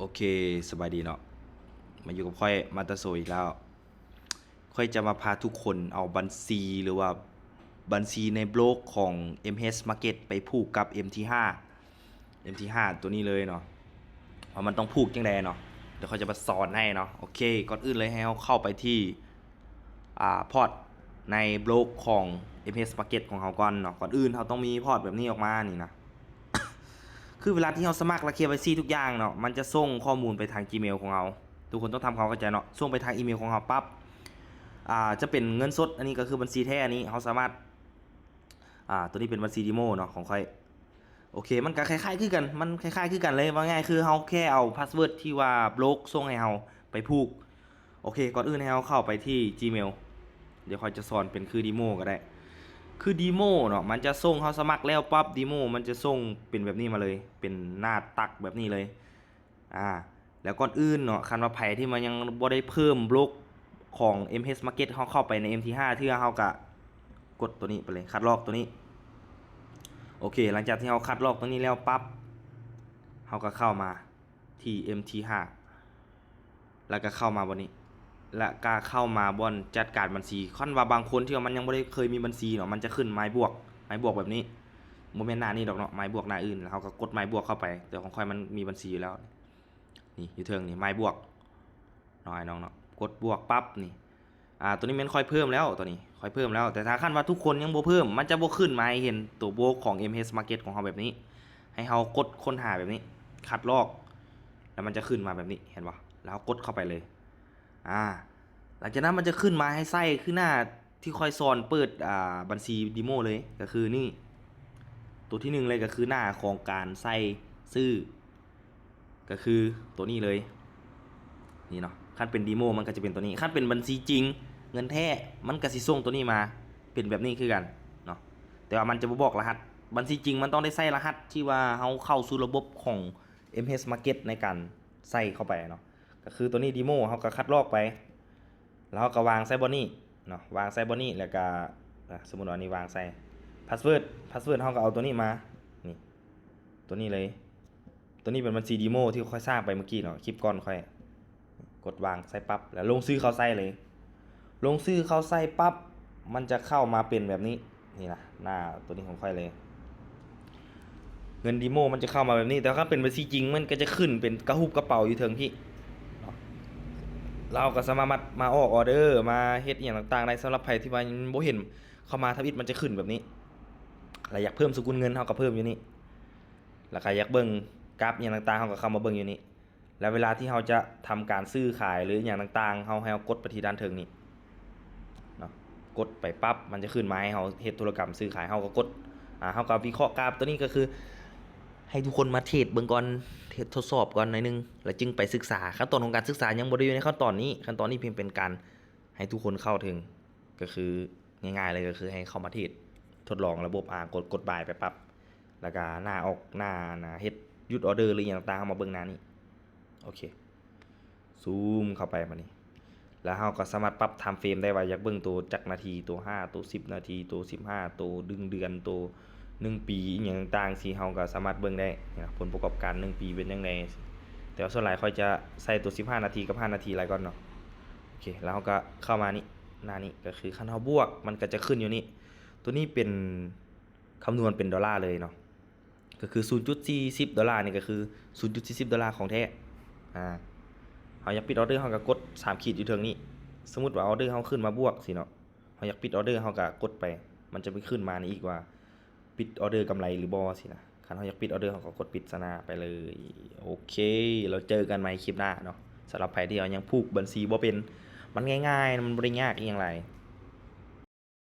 ໂອເຄ ສະບາຍດີເນາະ ມາຢູ່ກັບຂ້ອຍ ມາຕາໂຊ ອີກແລ້ວ. ຂ້ອຍຈະມາພາທຸກຄົນເອົາບັນຊີ ຫຼືວ່າບັນຊີໃນໂບຣກຂອງ MH Market ໄປຜູກກັບ MT5 MT5 ຕົວນີ້ເລີຍເນາະ ວ່າມັນຕ້ອງຜູກຈັ່ງໃດເນາະ. ດຽວຂ້ອຍຈະມາສອນໃຫ້ເນາະ. ໂອເຄ ກ່ອນອື່ນເລີຍໃຫ້ເຮົາເຂົ້າໄປທີ່ ອ່າ ພອດໃນໂບຣກຂອງ MH Market ຂອງເຮົາກ່ອນເນາະ. ກ່ອນອື່ນເຮົາຕ້ອງມີພອດແບບນີ້ອອກມານີ້ນະ ຄືເວລາທີ່ເຮົາສະໝັກ ແລະ ເຄວາຍຊີທຸກຢ່າງເນາະ ມັນຈະສົ່ງຂໍ້ມູນໄປທາງ Gmail ຂອງເຮົາ. ທຸກຄົນຕ້ອງທຳຄວາມເຂົ້າໃຈເນາະ ສົ່ງໄປທາງອີເມວຂອງເຮົາປັບ ອ່າ ຈະເປັນເງິນສົດ. ອັນນີ້ກໍຄືບັນຊີແທ້ ອັນນີ້ເຮົາສາມາດ ອ່າ ຕົວນີ້ເປັນບັນຊີເດໂມເນາະຂອງຂ້ອຍ. ໂອເຄ ມັນກໍຄ້າຍໆຄືກັນ ມັນຄ້າຍໆຄືກັນເລີຍ. ເວົ້າງ່າຍໆ ຄືເຮົາແຄ່ເອົາພາສເວີດທີ່ວ່າໂບຣກສົ່ງໃຫ້ເຮົາໄປຜູກ. ໂອເຄ ກ່ອນອື່ນໃຫ້ເຮົາເຂົ້າໄປທີ່ Gmail ດຽວຂ້ອຍຈະສອນເປັນຄືເດໂມກໍໄດ້. ຄືເດໂມເນາະ ມັນຈະສົ່ງ ເຮົາສະໝັກແລ້ວປັບ ເດໂມມັນຈະສົ່ງເປັນແບບນີ້ມາເລີຍ ເປັນໜ້າຕັກແບບນີ້ເລີຍ. ອ່າ ແລ້ວກ່ອນອື່ນເນາະ ຄັນວ່າໃຜທີ່ມັນຍັງບໍ່ໄດ້ເພີ່ມໂບຣກຂອງ MH Market ເຮົາເຂົ້າໄປໃນ MT5 ເທື່ອ ເຮົາກະກົດຕົວນີ້ໄປເລີຍ ຄັດລອກຕົວນີ້. ໂອເຄ ຫຼັງຈາກທີ່ເຮົາຄັດລອກຕົວນີ້ແລ້ວປັບ ເຮົາກໍເຂົ້າມາທີ່ MT5 ແລ້ວກໍເຂົ້າມາບ່ອນນີ້ ແລ້ວກໍເຂົ້າມາບ່ອນຈັດການບັນຊີ. ຄັນວ່າບາງຄົນທີ່ວ່າມັນຍັງບໍ່ໄດ້ເຄີຍມີບັນຊີເນາະ ມັນຈະຂຶ້ນໄມ້ບວກ ໄມ້ບວກແບບນີ້ ບໍ່ແມ່ນໜ້ານີ້ດອກເນາະ ໄມ້ບວກໜ້າອື່ນ ແລ້ວເຮົາກໍກົດໄມ້ບວກເຂົ້າໄປ. ແຕ່ຂອງຂ້ອຍມັນມີບັນຊີຢູ່ແລ້ວ ນີ້ຢູ່ເທິງນີ້ ໄມ້ບວກເນາະ ອ້າຍນ້ອງເນາະ ກົດບວກປັບນີ້. ອ່າ ຕົວນີ້ແມ່ນຂ້ອຍເພີ່ມແລ້ວ ຕົວນີ້ຂ້ອຍເພີ່ມແລ້ວ. ແຕ່ຖ້າຄັນວ່າທຸກຄົນຍັງບໍ່ເພີ່ມ ມັນຈະບໍ່ຂຶ້ນມາໃຫ້ເຫັນຕົວໂບຣກຂອງ MH Market ຂອງເຮົາແບບນີ້. ໃຫ້ເຮົາກົດຄົ້ນຫາແບບນີ້ ຄັດລອກ ແລ້ວມັນຈະຂຶ້ນມາແບບນີ້ ເຫັນບໍ່? ແລ້ວເຮົາກົດເຂົ້າໄປເລີຍ. ອ່າ ຫຼັງຈາກນັ້ນມັນຈະຂຶ້ນມາໃຫ້ໃສ່ຄືໜ້າທີ່ຂ້ອຍສອນເປີດ ອ່າ ບັນຊີເດໂມເລີຍ ກໍຄືນີ້ ຕົວທີໜຶ່ງເລີຍ ກໍຄືໜ້າຂອງການໃສ່ຊື່ ກໍຄືຕົວນີ້ເລີຍ ນີ້ເນາະ. ຄັນເປັນເດໂມມັນກໍຈະເປັນຕົວນີ້ ຄັນເປັນບັນຊີຈິງເງິນແທ້ ມັນກໍຊິສົ່ງຕົວນີ້ມາເປັນແບບນີ້ຄືກັນເນາະ ແຕ່ວ່າມັນຈະບໍ່ບອກລະຫັດ. ບັນຊີຈິງມັນຕ້ອງໄດ້ໃສ່ລະຫັດທີ່ວ່າເຮົາເຂົ້າສູ່ລະບົບຂອງ MH Market ໃນການໃສ່ເຂົ້າໄປເນາະ. ກໍຄືຕົວນີ້ເດໂມ ເຮົາກໍຄັດລອກໄປ ແລ້ວເຮົາກໍວາງໃສ່ບ່ອນນີ້ເນາະ ວາງໃສ່ບ່ອນນີ້ ແລ້ວກໍ ອ່າ ສົມມຸດວ່ານີ້ວາງໃສ່ ພາສເວີດ ພາສເວີດ ເຮົາກໍເອົາຕົວນີ້ມາ ນີ້ ຕົວນີ້ເລີຍ. ຕົວນີ້ເປັນບັນຊີເດໂມທີ່ຂ້ອຍສ້າງໄປເມື່ອກີ້ເນາະ ຄລິບກ່ອນຂ້ອຍ ກົດວາງໃສ່ປັບ ແລ້ວລົງຊື່ເຂົ້າໃສ່ເລີຍ. ລົງຊື່ເຂົ້າໃສ່ປັບ ມັນຈະເຂົ້າມາເປັນແບບນີ້ ນີ້ນະ ໜ້າຕົວນີ້ຂອງຂ້ອຍເລີຍ. ເງິນເດໂມມັນຈະເຂົ້າມາແບບນີ້ ແຕ່ວ່າຄັນເປັນບັນຊີຈິງ ມັນກໍຈະຂຶ້ນເປັນກະຫຸບກະເປົາຢູ່ເທິງພີ້ເນາະ. ເຮົາກໍສາມາດມາອອກອໍເດີ ມາເຮັດອີ່ຫຍັງຕ່າງໆໄດ້. ສຳລັບໃຜທີ່ວ່າຍັງບໍ່ເຫັນ ເຂົ້າມາທຳອິດ ມັນຈະຂຶ້ນແບບນີ້ ແລ້ວຢາກເພີ່ມສະກຸນເງິນ ເຮົາກໍເພີ່ມຢູ່ນີ້ ແລ້ວກໍຢາກເບິ່ງກຣາຟອີ່ຫຍັງຕ່າງໆ ເຮົາກໍເຂົ້າມາເບິ່ງຢູ່ນີ້. ແລ້ວເວລາທີ່ເຮົາຈະທຳການຊື້ຂາຍ ຫຼື ອີ່ຫຍັງຕ່າງໆ ເຮົາໃຫ້ເຮົາກົດໄປທີ່ດ້ານເທິງນີ້ເນາະ ກົດໄປປັບ ມັນຈະຂຶ້ນມາໃຫ້ເຮົາເຮັດທຸລະກຳຊື້ຂາຍ. ເຮົາກໍກົດ ອ່າ ເຮົາກໍວິເຄາະກຣາຟ. ຕົວນີ້ກໍຄືໃຫ້ທຸກຄົນມາເທຣດເບິ່ງກ່ອນ ເທຣດທົດສອບກ່ອນໜ້ອຍໜຶ່ງ ແລ້ວຈຶ່ງໄປສຶກສາ. ຂັ້ນຕອນຂອງການສຶກສາຍັງບໍ່ໄດ້ຢູ່ໃນຂັ້ນຕອນນີ້ ຂັ້ນຕອນນີ້ພຽງເປັນການໃຫ້ທຸກຄົນເຂົ້າເຖິງ ກໍຄືງ່າຍໆເລີຍ ກໍຄືໃຫ້ເຂົ້າມາເທຣດ ທົດລອງລະບົບ ອ່າ ກົດ ກົດບາຍໄປປັບ ແລ້ວກະໜ້າອອກ ໜ້າ ໜ້າເຮັດຢຸດອໍເດີ ຫຼື ອີ່ຫຍັງຕ່າງໆ ເຮົາມາເບິ່ງໜ້ານີ້. ໂອເຄ ຊູມເຂົ້າໄປບາດນີ້ ແລ້ວເຮົາກໍສາມາດປັບທາມເຟຣມໄດ້ວ່າຢາກເບິ່ງໂຕຈັກນາທີ ໂຕຫ້າ ໂຕສິບນາທີ ໂຕສິບຫ້າ ໂຕໜຶ່ງເດືອນ ໂຕໜຶ່ງປີ ອີ່ຫຍັງຕ່າງໆ ທີ່ເຮົາກໍສາມາດເບິ່ງໄດ້ ຜົນປະກອບການໜຶ່ງປີເປັນຈັ່ງໃດ. ແຕ່ວ່າສ່ວນຫຼາຍຂ້ອຍຈະໃສ່ໂຕສິບຫ້ານາທີກັບຫ້ານາທີຫຼາຍກ່ອນເນາະ. ໂອເຄ ແລ້ວເຮົາກໍເຂົ້າມານີ້ ໜ້ານີ້ ກໍຄືຄັນເຮົາບວກ ມັນກໍຈະຂຶ້ນຢູ່ນີ້. ໂຕນີ້ເປັນ ຄຳນວນເປັນໂດລາເລີຍເນາະ ກໍຄືສູນຈຸດສີ່ສິບໂດລານີ້ ກໍຄືສູນຈຸດສີ່ສິບໂດລາຂອງແທ້. ອ່າ ເຮົາຢາກປິດອໍເດີ ເຮົາກໍກົດສາມຂີດຢູ່ເທິງນີ້. ສົມມຸດວ່າອໍເດີເຮົາຂຶ້ນມາບວກຊີ້ເນາະ ເຮົາຢາກປິດອໍເດີ ເຮົາກໍກົດໄປ ມັນຈະໄປຂຶ້ນມານີ້ອີກວ່າປິດອໍເດີກຳໄລຫຼືບໍ່ຊີ້ນະ. ຄັນເຮົາຢາກປິດອໍເດີ ເຮົາກໍກົດປິດຊະນະໄປເລີຍ. ໂອເຄ ແລ້ວເຈີກັນໃໝ່ຄລິບໜ້າເນາະ. ສຳລັບໃຜທີ່ວ່າຍັງຜູກບັນຊີບໍ່ເປັນ ມັນງ່າຍໆ ມັນບໍ່ໄດ້ຍາກອີ່ຫຍັງຫຼາຍ.